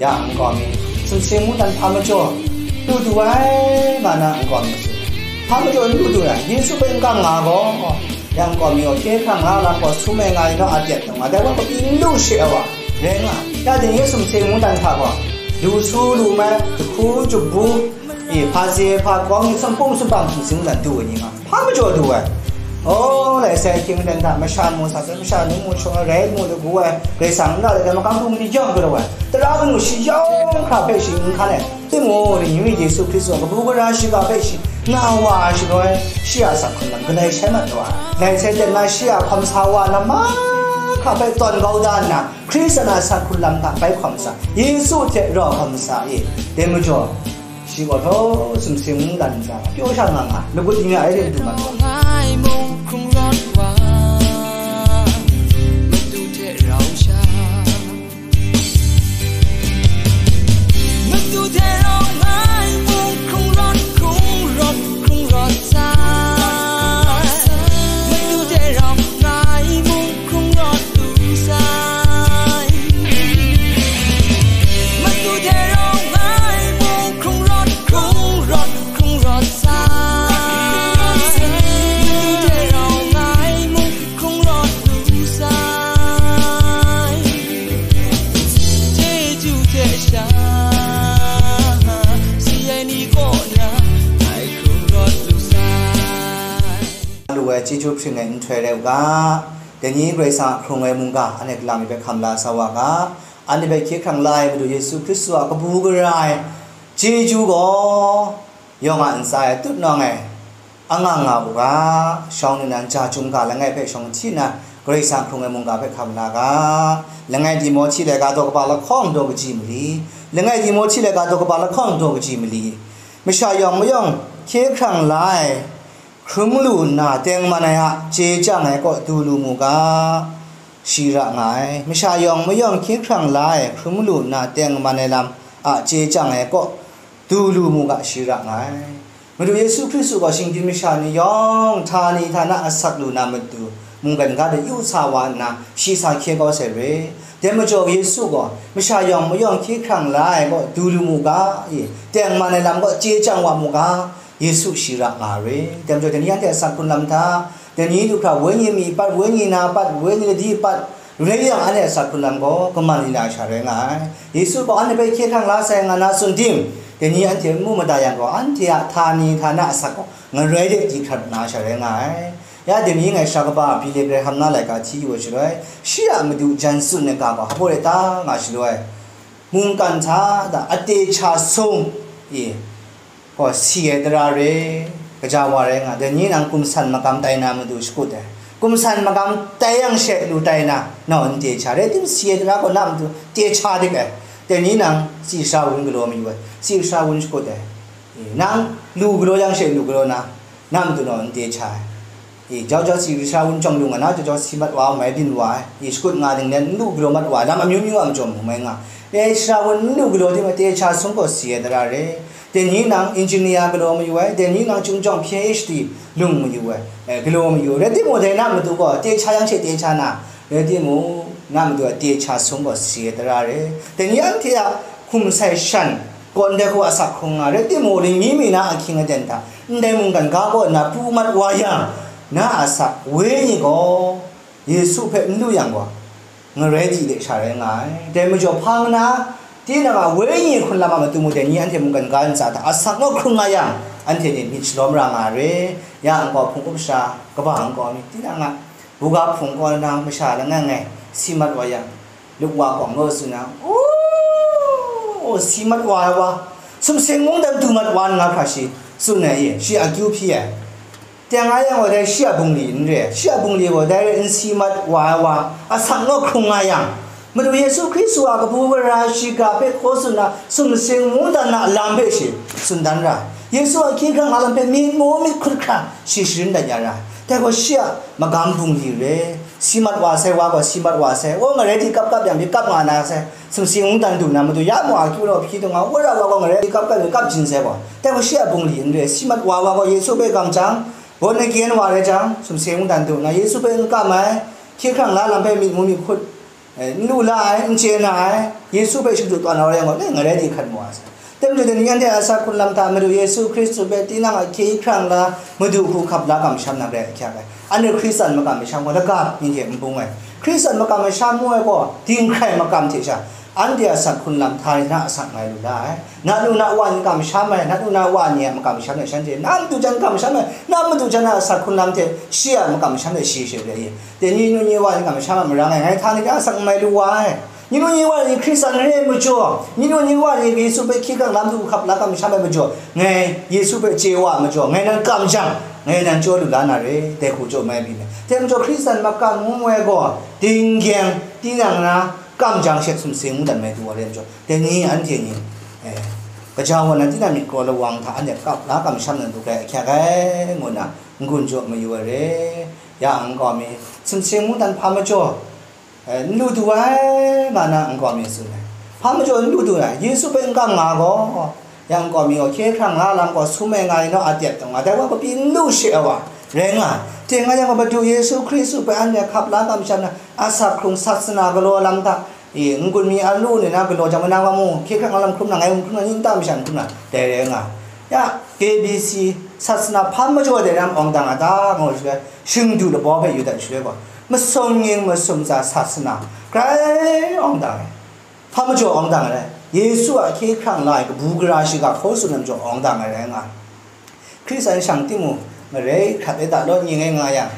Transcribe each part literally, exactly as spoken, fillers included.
Ya nkaw mi, sumsing mungdan hpa majaw lu du ai, nga na nkaw mi tsun. Hpa majaw lu du ai, Yesu hpe n kam nga gaw, ya nkaw mi gaw, hkye hkrang la lam gaw, sum ai nga ai naw a byat taw nga, dai wa gaw, pyi n lu she ai wa, rai nga. Ya dai ni sumsing mungdan hta gaw, lu su lu mai, jahku jahbu, e, hpa se hpa kawng ni, sumhpung sumhpang sumsing mungdan du ai ni nga. Hpa majaw du ai. Oh, lai sai hkying dan hta, masha mu sa sai, masha nu mu shawng ai, rai mu lagu ai, Karai Kasang nta de, makam hpung ni yawng galaw ai, tara kanu shi yawng hkra hpe shi n hkan ai. Timung, ning mi Yesu Hkristu a kabu gara shiga hpe shi na wa ai shaloi, shi a asak hkrung lam galai shai mat taw ai. Lai sai dan na, shi a hkawm sa wa lam mahkra hpe tawn kau da nna, Hkristu a asak hkrung lam hta bai hkawm sa, Yesu hte rau hkawm sa e, dai majaw, shi gaw htaw sumsing mungdan ntsa pyaw sha nga nga, lagut ning a arai hte du mat wa. Ngai mung hkrung rawt wa, Madu hte rau sha. Madu hte rau ngai mung hkrung rawt, hkrung rawt, hkrung rawt sai. Madu hte rau ngai mung hkrung rawt lu sai. Madu hte rau ngai mung hkrung rawt, hkrung rawt, hkrung rawt sai. Madu hte rau ngai mung hkrung rawt lu sai. Chyeju hte sha, si ai ni kaw na, ngai hkrung rawt lu sai. Lu ai chyeju hpring ai nhtoi rai u ga, dai ni Karai Kasang a hkrung ai mungga, anhte galam mi hpe hkam la sa wa ga, anhte hpe hkye hkrang la ai Madu Yesu Hkristu a kabu gara ai chyeju gaw, yawng a ntsa e tut nawng ai, anga nga u ga, shawng nnan ja chyum ga langai hpe shawng hti nna, Karai Kasang hkrung ai mungga hpe hkam la ga, langai Timohti laika daw kaba lahkawng daw kaji mali, langai Timohti laika daw kaba lahkawng daw kaji mali, masha yawng mayawng hkye hkrang la ai, hkrum lu nna tengman ai a chye chyang ai kaw du lu mu ga, shi ra nga ai. Masha yawng mayawng hkye hkrang la ai, hkrum lu nna tengman ai lam a chye chyang ai kaw du lu mu ga, shi ra nga ai. Madu Yesu Hkristu gaw shinggyim masha ni yawng htani htana asak lu na matu, mungkan ga de yu sa wa nna, shi sa hkye kau sai re. Dai majaw Yesu gaw masha yawng mayawng hkye hkrang la ai kaw du lu mu ga, e, tengman ai lam kaw chye chyang wa mu ga, Yesu shi ra nga re. Dai majaw, dai ni anhte asak hkrung lam hta, dai ni du hkra wenyi mi pat, wenyi na pat, wenyi ladi pat, rai yang, anhte asak hkrung lam gaw kaman li na sha rai nga ai. Yesu gaw anhte hpe hkye hkrang la sai nga na tsun tim, dai ni anhte n mu mada yang gaw, anhte a htani htana asak gaw ngarai de di hkrat na sha rai nga ai. Ya dai ni ngai sara kaba Billy Graham na laika hti yu ai shaloi, shi a madu jan tsun ai ga gaw hpa baw rai ta nga shaloi, mungkan hta da ate cha sung, e, gaw si ai tara re, kaja wa rai nga, dai ni nang kumsan magam tai na matu shakut ai. Kumsan magam tai yang she lu tai na, nau n te cha, rai tim si ai tara gaw na matu te cha dik ai. Dai ni nang tsi sara wun galaw mayu ai, tsi sara wun shakut ai. E, nang lu galaw yang she lu galaw na, na matu nau n te cha ai. E, jau jau si sara wun jawng lu nga na, jau jau si mat wa, mai byin wa ai. E, shakut nga ning len n lu galaw mat wa ai, lam amyu myu a majawm hkum mai nga. E, sara wun n lu galaw tim, te cha sung gaw si ai tara re. Dai ni nang engineer galaw mayu ai, dai ni nang chyum jawng P H D lung mayu ai, e, galaw mayu ai. Rai timung, dai na matu gaw te cha yang she te cha na, rai timung, na matu a te cha sung gaw si ai tara re. Dai ni anhte a hkum sai shan, kaw ndai hku asak hkrung nga, rai timung, ling mi mi na ahkying aten hta, ndai mungkan ga kaw nna pru mat wa yang, na a asak wenyi gaw Yesu hpe n lu yang gaw, ngarai di de sha rai nga ai. Dai majaw, hpang na, tinang a wenyi hkrung lam a matu mung dai ni anhte mungkan ga ntsa hta asak naw hkrung nga yang, anhte ni myit shalawm ra nga re. Ya nkau hpung up sha, kaba nkau mi, tinang a buga hpung kaw na masha langai ngai si mat wa yang, luk wa kawng law tsun na, o, si mat wa ai wa, sumsing mungdan du mat wa nga hkra shi tsun ai e, shi akyu hpyi ai. Teng a yang gaw dai shi a bungli n re ai, shi a bungli gaw dai rai n si mat wa ai wa, asak naw hkrung nga yang, Madu Yesu Hkristu a kabu gara shiga hpe hkaw tsun na, sumsing mungdan na lam hpe shi tsun dan ra ai. Yesu a hkying hkrang a lam hpe myit maw myit hkut hkra shi sharin dat ya ra ai. Dai gaw shi a magam bungli re, si mat wa sai wa gaw si mat wa sai, o, ngarai di kap kap yang myit kap nga na sai, sumsing mungdan du na matu ya mu a kyu law hpyi dung nga, wora wa gaw ngarai di kap kap myit kap jin sai gaw, dai gaw shi a bungli n re, si mat wa wa gaw Yesu hpe kam jang, born again wa rai jang, sumsing mungdan du nna Yesu hpe n kam ai, hkye hkrang la lam hpe myit mu myit hkut, Eh, n lu la ai, n chye na ai, Yesu hpe shingdu tawn na wa rai yang gaw, ngarai di hkrat mu wa sai. Dai majaw, dai ni anhte a asak hkrung lam hta Madu Yesu Hkristu hpe tinang a hkye hkrang la, Madu hku hkap la kamsham na garai ahkyak ai. Anhte Hkristan makam masham gaw lagap ni hte n bung ai. Hkristan makam masham ngu ai gaw, dinghkrai makam hte sha, anhte a asak hkrung lam htani htana asak ngai lu la ai. Na nu na wa ni kamsham ai, na nu na wa ni a makam masham de shanhte, na madu jan kamsham ai, na madu jan a asak hkrung lam hte shi a makam masham de shi she re ai. Dai ni nu ni wa ni kamsham a marang ai, ngai htani htana asak n mai lu wa ai. Ni nu ni wa ni Hkristan re ai majaw, ni nu ni wa ni Yesu hpe hkye hkrang la, Madu hku hkap la kamsham ai majaw, ngai Yesu hpe chye wa ai majaw, ngai nan kam jang, ngai nan chyaw lu la na re, dai hku chyaw mai byin ai. Dai majaw Hkristan makam ngu ai gaw, dinggyeng, tinang na, kam jang she sumsing mungdan mai du wa re ai majaw, dai ni anhte ni, eh, kaja wa na tinang myit kraw lawang hta anhte kap la kamsham na du garai ahkyak ai, ngu nna n-gun jaw mayu ai re. Ya ang kau mi, sumsing mungdan hpa majaw, eh, n lu du ai, nga na n kau mi tsun ai. Hpa majaw n lu du ai, Yesu hpe n kam nga gaw, ya n kau mi gaw, hkye hkrang la lam gaw sum ai nga i naw, a tep taw nga, dai wa kapi n lu she ai wa rai nga ai. Teng nga yang gaw, Madu Yesu Hkristu hpe anhte hkap la kamsham na, asak hkrung sat sana galaw lam hta, e, n-gun mi a lu ni na galaw jang, manang wa mu, hkye hkrang la lam hkrum na, ngai hkrum na, ning ta masha n hkrum na, dai rai nga ai. Ya, K B C sat sana hpa majaw dai ram awng dang a ta, ngu shaloi, shingdu labaw hpe yu dat shaloi gaw, masum nying masum tsa sat sana grai awng dang ai. Hpa majaw awng dang ai rai? Yesu a hkye hkrang la ai kabu gara shiga hkaw tsun ai majaw awng dang ai rai nga ai. Hkristan shang timung, marai hkrat ai da law, nying ai nga yang,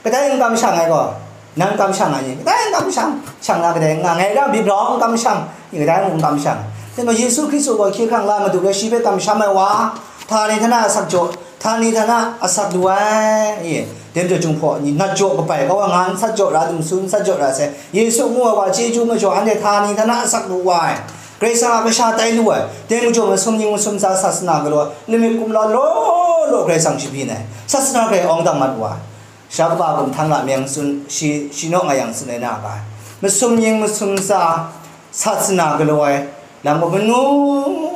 kadai n kamshang ai gaw, nang kamshang ai ni? Kadai n kamshang, shang na kadai n nga, ngai ra byi blau n kamshang, ni kadai mung n kamshang. Dai majaw Yesu Hkristu gaw hkye hkrang la Madu rai, shi hpe kamsham ai wa, htani htana asak jaw, htani htana asak lu ai, e, dai majaw Jinghpaw ni nat jaw kabai kau ai, nga n sat jaw ra, dumsu n sat jaw ra sai, Yesu ngu ai wa chyeju majaw anhte htani htana asak lu wa ai, Karai Kasang a kasha tai lu ai, dai majaw masum nying masum tsa sat sana galaw ai, lamik kumla law law Karai Kasang shabyin ai, sat sana grai awng dang mat wa ai. Sara kaba gumhprang a meng tsun, shi, shi naw nga yang tsun ai na ga ai. Masum nying masum tsa sat sana galaw ai lam gaw, manu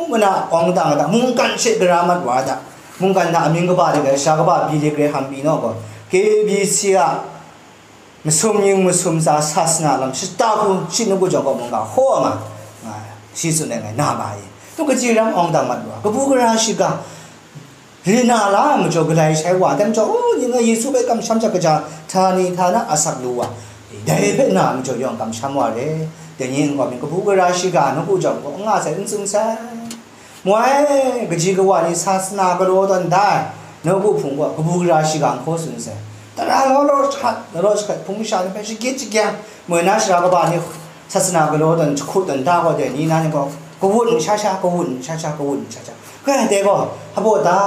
mana awng dang ai hta, mungkan she gara mat wa ai hta, mungkan hta amying kaba de ai, sara kaba Billy Graham pyi naw gaw, K B C a masum nying masum tsa sat sana lam shata hku shi nawku jawng kaw mungga hkaw nga, nga, shi tsun ai ngai na ma e. Ntu kaji ram awng dang mat wa, kabu gara shiga, rin na la ai majaw galai shai wa, dai majaw, o, ning a Yesu hpe kamsham jang kaja, htani htana asak lu wa, dai hpe na ai majaw yawng kamsham wa re. Dai ni nkau mi kabu gara shiga nawku jawng kaw n nga sai, n tsun sai. Moi, kaji kawa ni sat sana galaw tawn da ai, nawku hpung gaw kabu gara shiga n hkaw tsun sai. Tara law law jahkat, law law jahkat hpung masha ni hpe shagit shagyang, moi na sara kaba ni sat sana galaw tawn jahku tawn da gaw, dai ni na ni gaw kawut n sha sha, kawut n sha sha, kawut n sha sha. Kai dai gaw, hpa baw ta?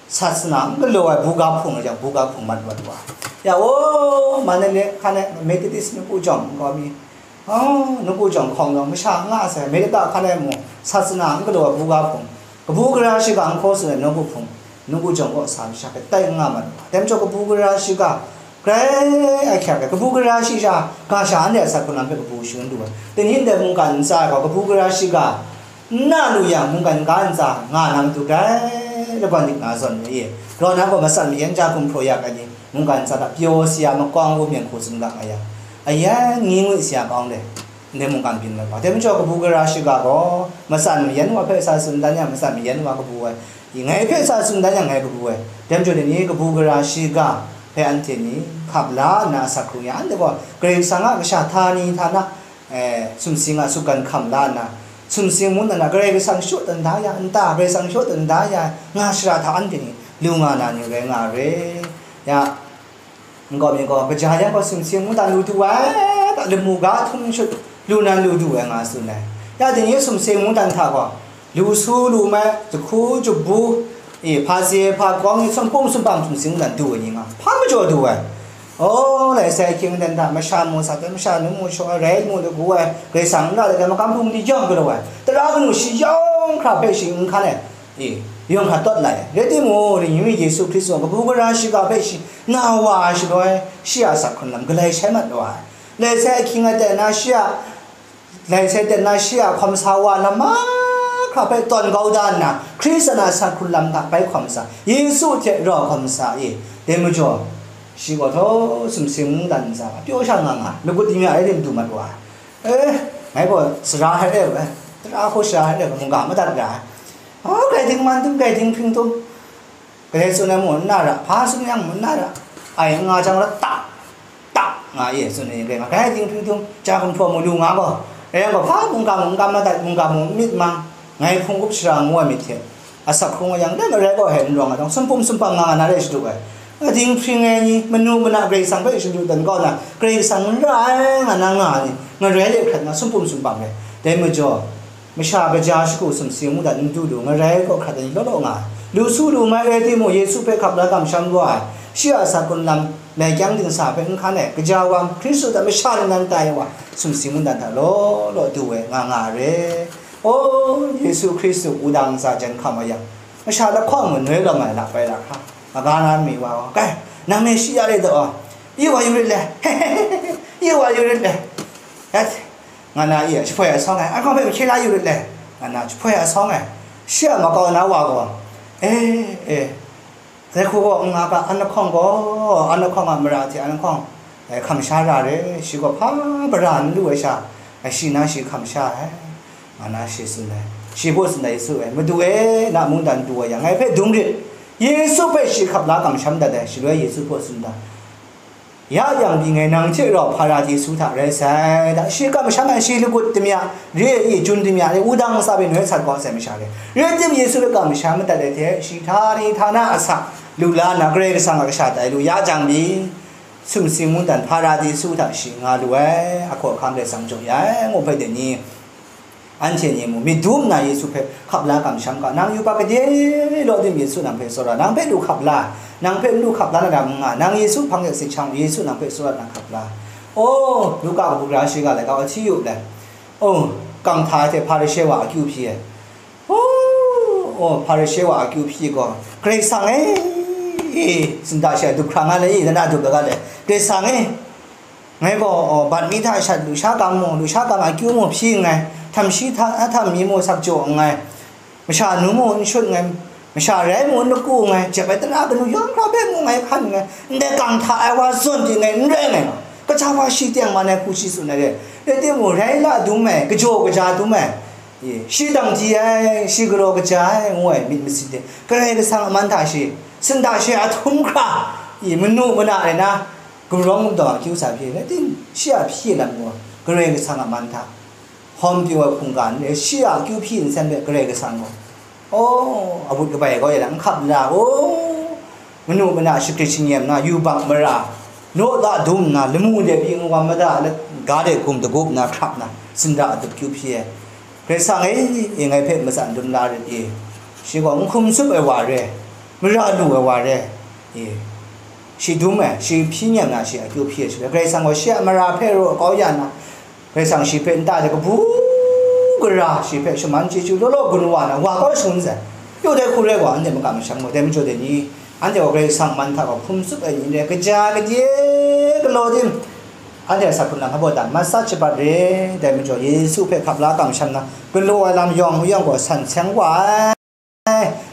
Sat sana n galaw ai buga hpung rai jang, buga hpung mat wa wa. Ya, o, Mandalay hkan e Methodist nawku jawng nkau mi, o, nawku jawng hkawng jawng masha n nga sai, America hkan e mung sat sana n galaw ai buga hpung, kabu gara shiga n hkaw tsun ai nawku hpung, nawku jawng kaw sa masha hpe tai n nga mat wa. Dai majaw kabu gara shiga, grai ahkyak ai, kabu gara shiga, ga sha anhte a sat hkrung lam hpe kabu shangun lu ai. Dai ni ndai mungkan ntsa ai gaw, kabu gara shiga, n na lu yang, mungkan ga ntsa nga na matu grai lagawn dik na zawn re i? Grau na gaw matsan mayan ja gumhpraw ya ai ni, mungkan ntsa hta pyaw si ya makawng wu hpyen hku tsun ga nga yang, ayan ngwi ngwi si ya kawng le, ndai mungkan byin mat wa. Dai majaw kabu gara shiga gaw, matsan mayan wa hpe sa tsun dan yang, matsan mayan wa kabu ai, i, ngai hpe sa tsun dan yang, ngai kabu ai. Dai majaw dai ni kabu gara shiga hpe anhte ni hkap la nna asak hkrung ya, anhte gaw Karai Kasang a kasha htani htana, eh, sumsing a sutgan hkam la nna, sumsing mungdan hta Karai Kasang shaw tawn da ya, nta Karai Kasang shaw tawn da ya, nga shara hta anhte ni lu nga na ni rai nga re. Ya, nkau mi gaw, kaja yang gaw sumsing mungdan lu du ai, ta lamu ga htum shut lu nan lu du ai nga tsun ai. Ya, dai ni sumsing mungdan hta gaw, lu su lu mai, jahku jabu, e, hpa se hpa kawng ni, sumpu sumpam sumsing mungdan du ai ni nga, hpa majaw du ai. O, lai sai ahkying dan hta, masha mu sa dan, masha nu mu shaw ai, rai mu lagu ai, Karai Kasang nta de dan makam hpung ni yawng galaw ai, tara kanu shi yawng hkra hpe shi n hkan ai, e, yawng hkra tawt lai ai. Rai timung, dai ni mi Yesu Hkristu gaw kabu gara shiga hpe shi nga wa ai shaloi, shi a asak hkrung lam galai shai mat wa ai. Lai sai ahkying a tai na, shi a Lai sai ten na, shi a hkawm sa wa lam mahkra hpe tawn kau da nna, Hkristan a asak hkrung lam hta bai hkawm sa, Yesu hte rau hkawm sa i? Dai majaw, Shi gaw htaw sumsing mungdan ntsa pyaw sha nga nga, lagut di mya rai tim du mat wa ai. Eh, ngai gaw sara hai rai ai, tara hkaw sara hai rai ai, mungga madat ra ai. Oh, grai ding man dum, grai ding hpring dum. Grai tsun ai mung n na ra, hpa tsun yang mung n na ra. Ai nga jang la, tak, tak nga ye, tsun ai grai nga. Grai ding hpring dum, ja gumhpraw mu lu nga gaw. Rai yang gaw, hpa mungga mung n kam madat, mungga mung n myit mang. Ngai hpung up shara ngu ai myit hte, asak hkrung ai yang, dai marai gaw hte n rawng ai dang, sumpum sumpam nga nga na re shadu ai. Nga dinghpring ai ni, manu mana Karai Kasang hpe shadu dan kau na, Karai Kasang n ra ai nga na nga ai ni, ngarai de hkrat na sumpum sumpam re. Dai majaw, masha kaja shagu sumsing mungdan n du lu, ngarai gaw hkrat ai ni law law nga ai. Lu su lu mai rai timung, Yesu hpe hkap la kamsham wa ai, shi a asak hkrung lam, lai kyang dingsa hpe n hkan ai, kaja wa, Hkristu hta masha ni nan tai wa, sumsing mungdan hta law law du ai nga nga re. O, Yesu Hkristu wudang ntsa jan hkam a yang, masha lahkawng manoi lawm ai lak bai lak hkra, maga na mi wa gaw, "Kai, nang me shi ya re daw, yu wa yu rit le, yu wa yu rit le," nga na iya jahpoi asawng ai, "Anhkawng hpe mahkye la yu rit le," nga na jahpoi asawng ai, shi a makau na wa gaw, "E, e, dai hku gaw n nga ga, an lahkawng gaw, an lahkawng a mara hte an lahkawng, e, hkam sha ra re, shi gaw hpa bara n lu ai sha, e, shi na shi hkam sha ai," nga na shi tsun ai. Shi hpaw tsun ai Yesu e, "Madu e, na mungdan du ai yang, ngai hpe dum rit, Yesu hpe shi hkap la kamsham dat ai, shaloi Yesu hpaw tsun ai. Ya yang pyi ngai nang hte rau Hparadisu hta rai sai, da shi kamsham ai shi lagut damya re, i jun damya re, wudang ntsa hpe noi sat kau sai masha re, rai tim Yesu hpe kamsham madat ai hte, shi htani htana asak lu la nna, Karai Kasang a kasha tai lu ya jang pyi, sumsing mungdan Hparadisu hta shi nga lu ai, ahkaw ahkam rai tsang jaw ya ai, ngu hpe dai ni. Anhte ni mung myit dum nna Yesu hpe hkap la kamsham ga, nang yubak gade law tim Yesu nang hpe tsawra, nang hpe lu hkap la, nang hpe n lu hkap la na ram n nga, nang Yesu hpang de sit shang, Yesu nang hpe tsawra nang hkap la. O, Luka kabu gara shiga laika wa hti yu le. O, kang hta ai hte Hparishe wa akyu hpyi ai. O, o, Hparishe wa akyu hpyi gaw, Karai Kasang e, e, sinda she dup hkra nga le i, dana dup laga le, Karai Kasang e, ngai gaw, o, bat mi hta shat lusha gam mu, lusha gam akyu mu hpyi nngai, htam shi hta, htam mi mu sak jaw nngai, masha nu mu n shut nngai, masha rai mu n laku nngai, jep ai tara kanu yawng hkra hpe mu ngai hkan nngai, ndai kang hta ai wa zawn di ngai n rai nngai, kaja wa shi teng man ai hku shi tsun ai re, rai timung, rai la dum ai, kajaw kaja dum ai, e, shi dang di ai, shi galaw kaja ai, ngu ai myit masin de, Karai Kasang a man hta shi, sinda shi a htum hkra, e, manu mana rai na, gumrawng gumdaw a akyu sa hpyi, rai tim, shi a hpyi lam gaw, Karai Kasang a man hta, hkawm pyaw ai hkungga n re, shi a akyu hpyi nsen hpe Karai Kasang gaw, o, awut kabai kau ya na, n hkap la, o, manu mana shagrit shingem na, yubak mara, naw la dum nna, lamu de pyi n-, wam mada, ga de gum dagup nna, hkrap nna, sinda adup kyu hpyi ai. Karai Kasang e, e ngai hpe matsan dum la rit i, shi gaw n hkum tsup ai wa re, mara lu ai wa re, e, shi dum ai, shi hpyi nyem na, shi akyu hpyi ai shaloi, Karai Kasang gaw shi a mara hpe raw kau ya nna, Karai Kasang shi hpe nta de kabu gara, shi hpe shaman chyeju law law gun wa na, wa kau shangun sai. Yau dai hku rai gaw, anhte makam masham gaw, dai majaw dai ni, anhte gaw Karai Kasang man hta gaw hkum tsup ai ni n rai, kaja kadye galaw tim, anhte a sak hkrung lam hpa baw dan, mat sat shabat re, dai majaw Yesu hpe hkap la kamsham na, galaw ai lam yawng mayawng gaw san seng wa ai.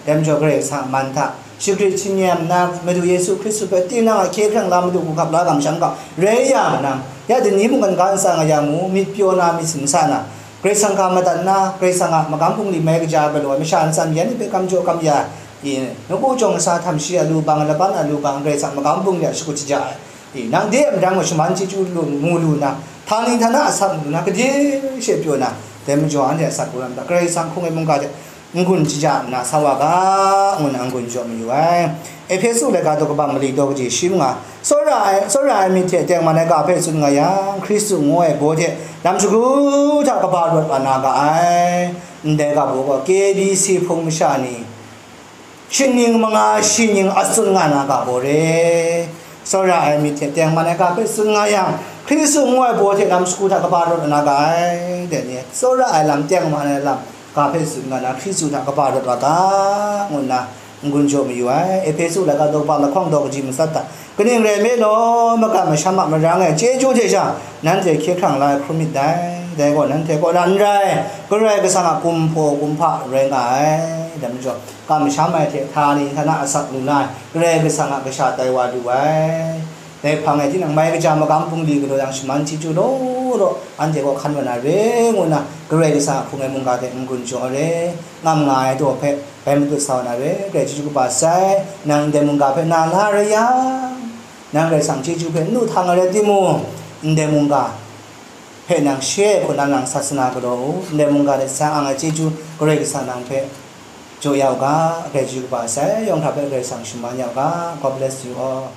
Dai majaw Karai Kasang a man hta, shagrit shingem nna, Madu Yesu Hkristu hpe tinang a hkye hkrang la Madu hku hkap la kamsham ga, rai yang nang, ya dai ni mungkan ga ntsa nga yang mu, myit pyaw na, myit sin sa na, Karai Kasang hka madat nna, Karai Kasang a magam bungli mai kaja galaw ai masha ntsa myen ni hpe kam jaw kam ya, i, nawku jawng sa htam shi a lu bang, laban a lu bang, Karai Kasang magam bungli a shakut shaja ai, i, nang de a marang gaw shaman chyeju lu, mu lu na, htani htana a sat mu lu na, kadai she pyaw na, dai majaw anhte a sat hkrung lam hta, Karai Kasang hkung ai mungga hte, n-gun shaja nna sa wa ga, ngu nna n-gun jaw mayu ai. Ehpesu laika daw kaba mali daw kaji shi manga, tsawra ai, tsawra ai myit hte tengman ai ga hpe tsun nga yang, Hkristu ngu ai baw hte lam shagu hta kaba rawt wa na ga ai. Ndai ga baw gaw K B C hpung masha ni, shingning manga shingning a tsun nga na ga baw re. Tsawra ai myit hte tengman ai ga hpe tsun nga yang, Hkristu ngu ai baw hte lam shagu hta kaba rawt wa na ga ai, dai ni, tsawra ai lam, tengman ai lam, ga hpe tsun nga na, Hkristu hta kaba rawt wa ga, ngu nna n-gun jaw mayu ai. Ehpesu laika daw kaba lahkawng daw kaji matsat hta, kaning rai nme law, makam masham a marang e chyeju hte sha, nanhte hkye hkrang la ai hkrum myit dai. Dai gaw nanhte kaw na n rai, Karai Kasang a kumhpaw kumhpa rai nga ai. Dai majaw, kamsham ai hte htani htana asak lu na ai Karai Kasang a kasha tai wa lu ai. Dai hpang e tinang mai kaja magam bungli galaw yang shaman chyeju law law anhte kaw hkan wa na re ngu nna, Karai Kasang a hpung ai mungga hte n-gun jaw ai re, ngam nga ai daw hpe bai matut sa wa na re, Karai chyeju kaba sai, nang ndai mungga hpe na la rai yang, nang Karai Kasang chyeju hpe n lu htang ai rai timung, ndai mungga hpe nang she ai hku nang, nang sasana galaw u, ndai mungga hte sa ang ai chyeju Karai Kasang nang hpe jaw ya u ga, Karai chyeju kaba sai, yawng hta hpe Karai Kasang shaman ya u ga, God bless you all.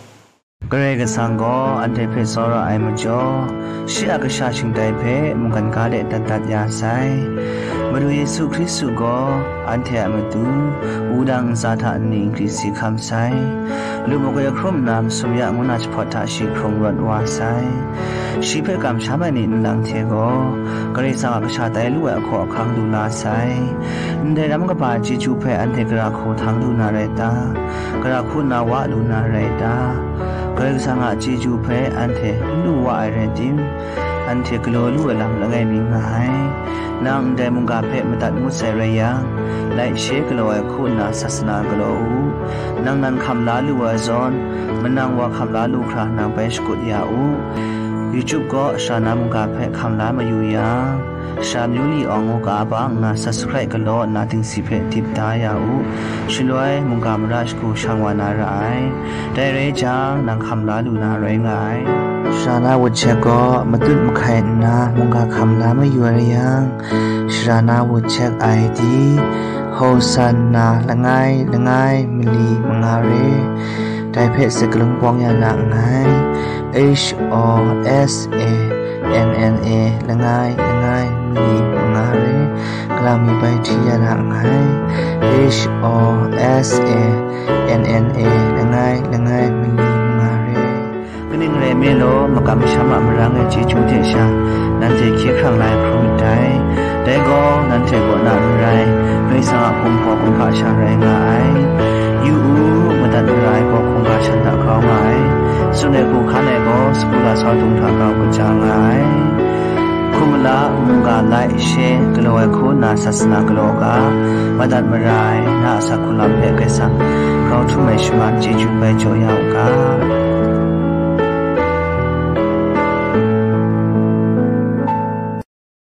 Karai Kasang gaw anhte hpe tsawra ai majaw, shi a kasha shingtai hpe mungkan ga de dat dat ya sai. Madu Yesu Hkristu gaw anhte a matu wudang ntsa hta nni nkri si hkam sai. Lu makoi hkrum nna masum ya ngu na jahpawt hta shi hkrung rawt wa sai. Shi hpe kamsham ai ni nlang hte gaw, Karai Kasang a kasha tai lu ai ahkaw ahkang lu la sai. Ndai ram kaba chyeju hpe anhte gara hku htang lu na rai ta? Gara hku nna wa lu na rai ta? Karai Kasang a chyeju hpe anhte n lu wa ai rai tim, anhte galaw lu ai lam langai mi nga ai. Nang ndai mungga hpe madat ngut sai rai yang, laishe galaw ai hku nna sasana galaw u. Nang nan hkam la lu ai zawn, manang wa hkam la lu hkra nang bai shakut ya u. YouTube gaw Sara na mungga hpe hkam la mayu yang, Sara Myu Li Awng ngu ga ba nna subscribe galaw nna dingsi hpe dip da ya u. Shaloi mungga mara shagu shang wa na ra ai. Dai rai jang, nang hkam la lu na rai nga ai. Sara na WhatsApp gaw matut mahkai nna mungga hkam la mayu ai rai yang, Sara na WhatsApp I D, Hosanna langai langai mali manga re. Dai hpe sakalung bawng ya na nngai. H O S A N N A langai langai mali manga re. Kalang mi bai hti ya na nngai. H O S A N N A langai langai mali manga re. Kaning rai nme law, makam masham a marang e chyeju hte sha, nanhte hkye hkrang la ai hkrum myit dai. Dai gaw, nanhte kaw na n rai, Karai Kasang a hpung hpaw kumhpa sha rai nga ai. Yu u, madat mara ai gaw hkungga shan hta grau nga ai. Tsun ai hku hkan ai gaw, sagu lasau dung hta grau kaja nga ai. Hkum mala mungga lai she galaw ai hku nna sasana galaw u ga, madat mara ai na a asak hku lam hpe Karai Kasang grau htum ai shaman chyeju bai jaw ya u ga.